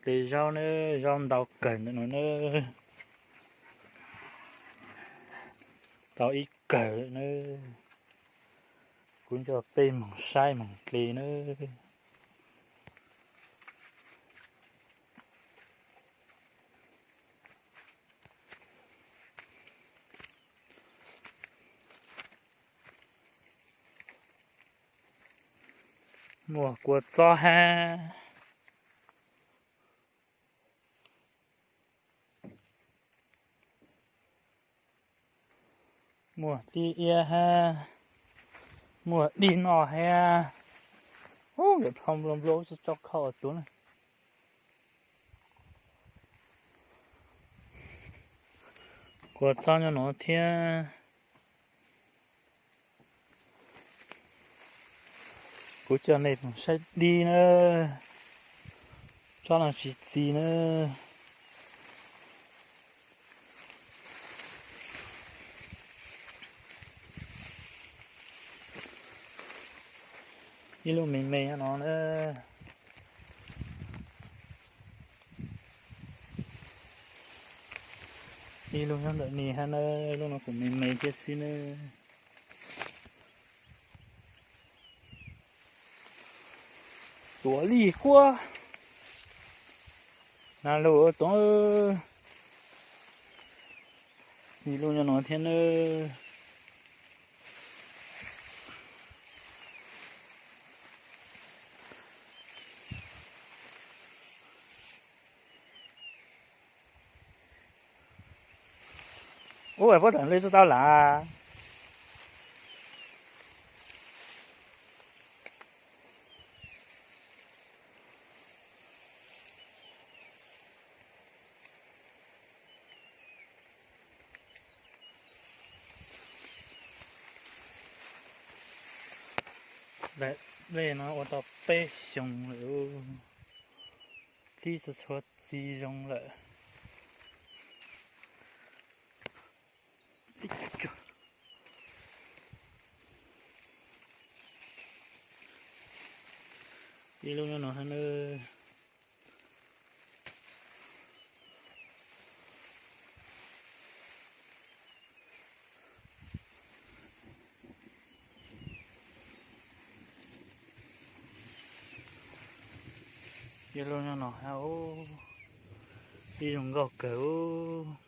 dle zaub nawb, zaub ntau kawg ntawm no nawb. Tau ib kawm nawb. Kuv nco peb moog saib moog dle nawb. Muaj kua txob hab. Muaj dib iab hab. Muaj dib noj hab. Ub, yam plho nplua nplua ub, tso kho tuav na. Kua txob nyob no thiab. Kuv coj nej mus saib dib na. Tsob no tsis txi na. Ib lub me me no na. Ib lub nyob ntawm ni hab na, lub no kuj me me thiab xwb na. Tuav lij huab. Na lug ua tuav. Ib lub nyob no thiab na. Ub, puab tawm nplej txug tau lawm. Nplej no ua tau peb xyoos lawm, dib txhua txhua txi zoo lawm. Ib lub nyob no hab na. Ib lub nyob no hab, ib zoo nkauj kawg.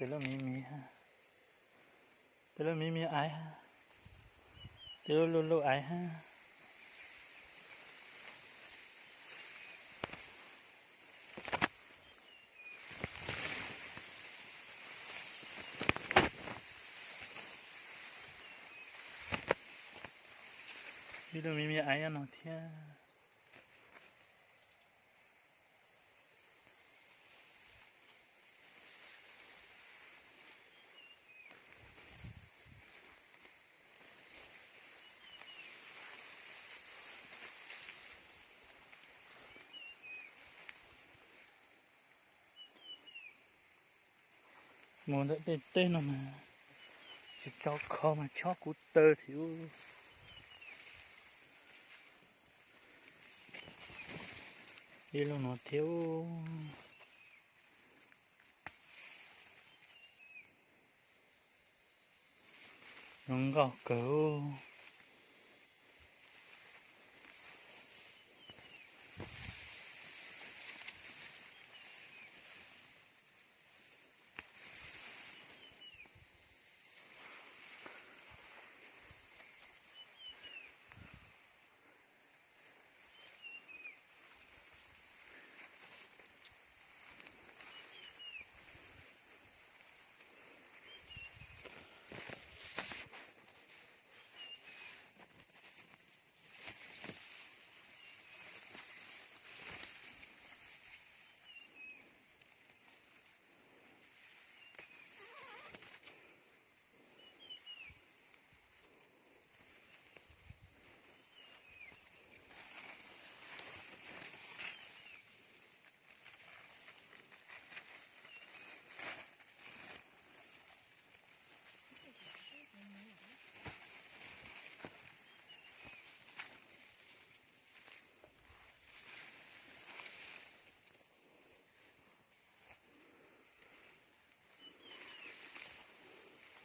Tej lub me me, tej lub me me aiv, tej lub luj luj aiv hab. Ib lub me me aiv nyob no thiab. Mus ntawm tej teb no mas tsis tau kho mas chob kuv taw thiab. Ib lub no thiab. Zoo nkauj kawg.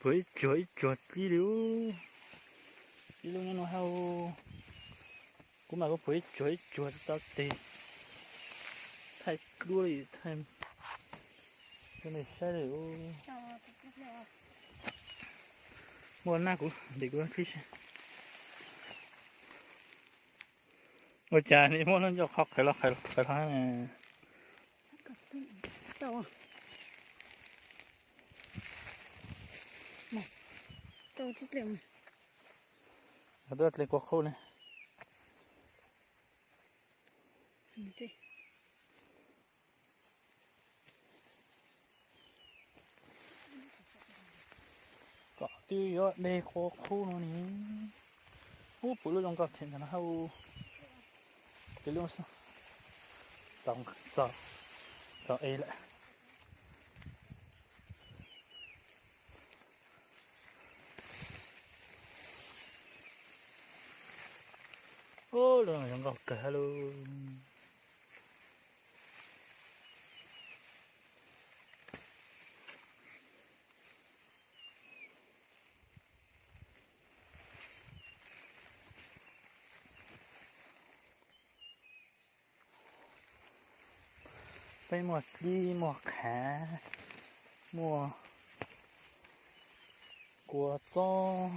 Ib tsuag ib tsuag dlib li ub. Ib lub nyob no hab. Kuv mas kuv phuam ib tsuag ib tsuag tau tes. Thaij duab li thaij rau nej saib li ub. Muaj nab kuv ntim kuv dlib seb. Ua cas nws muab lub ncauj qhov qhais los qhais los qhais los. Twb dle kua qhub ne. Kom twb yuav dle kua qhub no ne. Ub, puv lub zoo nkauj thiab ntawm no hab. Tes lub xwb. Txaus, txaus, txaus es lawm. Ub, lub no zoo nkauj kawg hab lauj. Peb muaj dlib muaj qhav, muaj kua txob,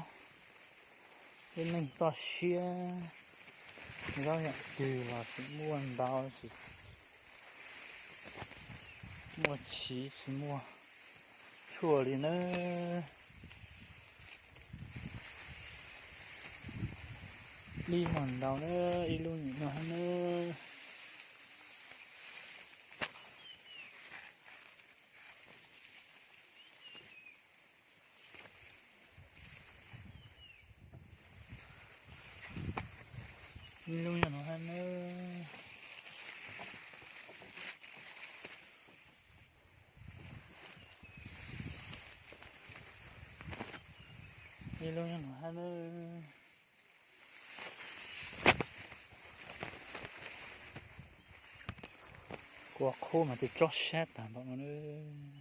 lub neej toj siab, zaub yam twg los tsis muaj ntau, tsis muaj chiv tsis muaj tshuaj li nawb. Dlib muaj ntau nawb, ib lub nyuam no hab nawb. Ib lub nyuam no hab nawb. Ib lub nyuam no hab nawb. Kua qhub mas twb tsob sab tag npaum no nawb.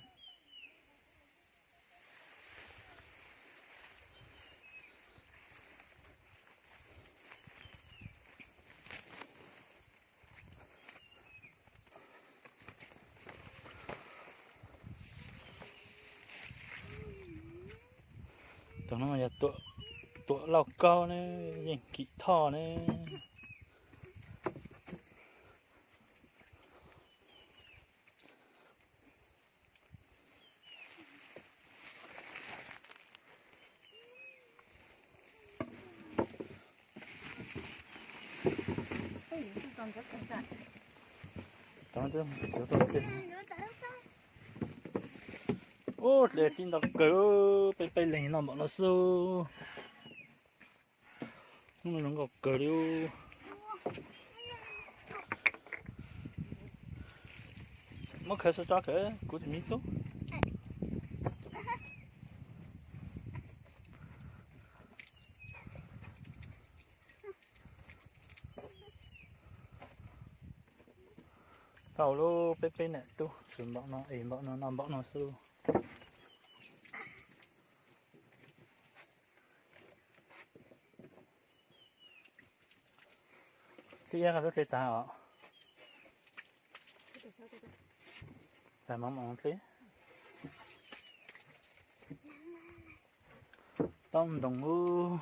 Tus no yog tuam lauj kaub ne, yeej kim thoj ne. Ub, dlej dlib ntau kawg, peb peb leeg noj npaum no xwb. Hnub no zoo nkauj kawg li. Muab khaws sab tso kawg, kuv tsis me tub. Tau lub peb peb niam tub tsuas npaum no es npaum no noj npaum no xwb. Tib iab koj twb hle tag os. Tag mov mov hle. Taub ntoos ub.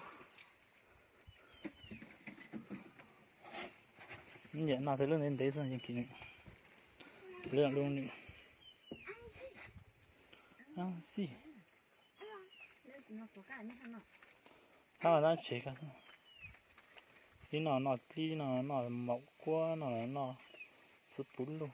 Yam no tej lub ntev ntev xwb yeej kim. Lub nws xij. Hab no dab tsev ko xwb. Ib no noj dlib, no noj maum kuab, no noj txiv puv luj.